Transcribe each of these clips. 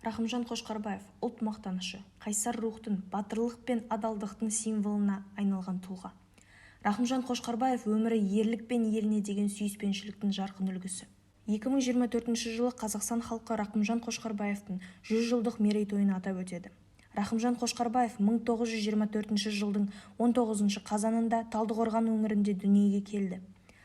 Рахымжан Қошқарбаев – ұлт мақтанышы, қайсар рухтың, батырлық пен адалдықтың символына айналған тұлға. Рахымжан Қошқарбаев өмірі – ерлік пен еліне деген сүйіспеншіліктің жарқын үлгісі. 2024 жылы Қазақстан халқы Рақымжан Қошқарбаевтың 100 жылдық мерейтойын атап өтеді. Рахымжан Қошқарбаев 1924 жылдың 19 қазанында Талдықорған өңірінде дүниеге келді.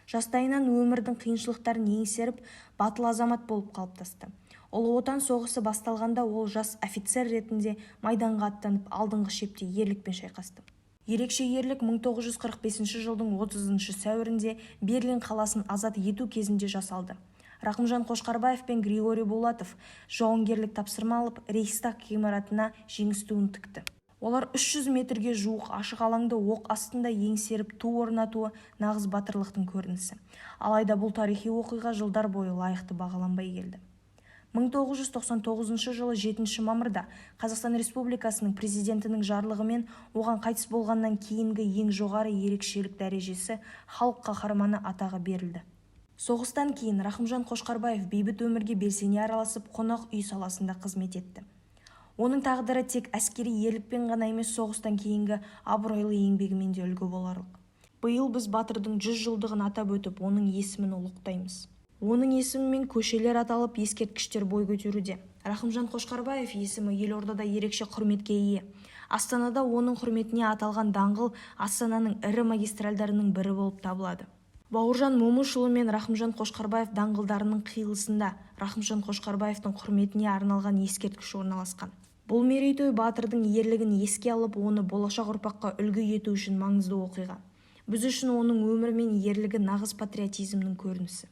Жастайынан өмірдің қиыншылықтарын еңсеріп, батыл азамат болып қалыптасты. Ұлы Отан соғысы басталғанда ол жас офицер ретінде майданға аттанып, алдыңғы шепте ерлікпен шайқасты. Ерекше ерлік 1945 жылдың 30 сәуірінде Берлин қаласын азат ету кезінде жасалды. Рақымжан Қошқарбаев пен Григорий Булатов жауынгерлік тапсырма алып, Рейхстаг ғимаратына жеңіс туын тікті. Олар 300 метрге жуық ашық алаңды оқ астында еңсеріп ту орнатуы – нағыз батырлықтың көрінісі. Алайда бұл тарихи оқиға жылдар бойы лайықты бағаланбай келді. 1999 жылы 7 мамырда Қазақстан Республикасының Президентінің жарлығымен оған қайтыс болғаннан кейінгі ең жоғары ерекшелік дәрежесі – Халық қаһарманы атағы берілді. Соғыстан кейін Рахымжан Қошқарбаев бейбіт өмірге белсене араласып, қонақ үй саласында қызмет етті. Оның тағдыры тек әскери ерлікпен ғана емес, соғыстан кейінгі абыройлы еңбегімен де үлгі боларлық. Биыл біз батырдың 100 жылдығын атап өтіп, оның есімін ұлықтаймыз. Оның есімімен көшелер аталып, ескерткіштер бой көтеруде. Рахымжан Қошқарбаев есімі елордада ерекше құрметке ие. Астанада оның құрметіне аталған даңғыл астананың ірі магистральдарының бірі болып табылады. Бауыржан Момышұлы мен Рахымжан Қошқарбаев даңғылдарының қиылысында Рахымжан Қошқарбаевтың құрметіне арналған ескерткіш орналасқан. Бұл мерейтой батырдың ерлігін еске алып, оны болашақ ұрпаққа үлгі ету үшін маңызды оқиға. Біз үшін оның өмірі мен ерлігі – нағыз патриотизмнің көрінісі.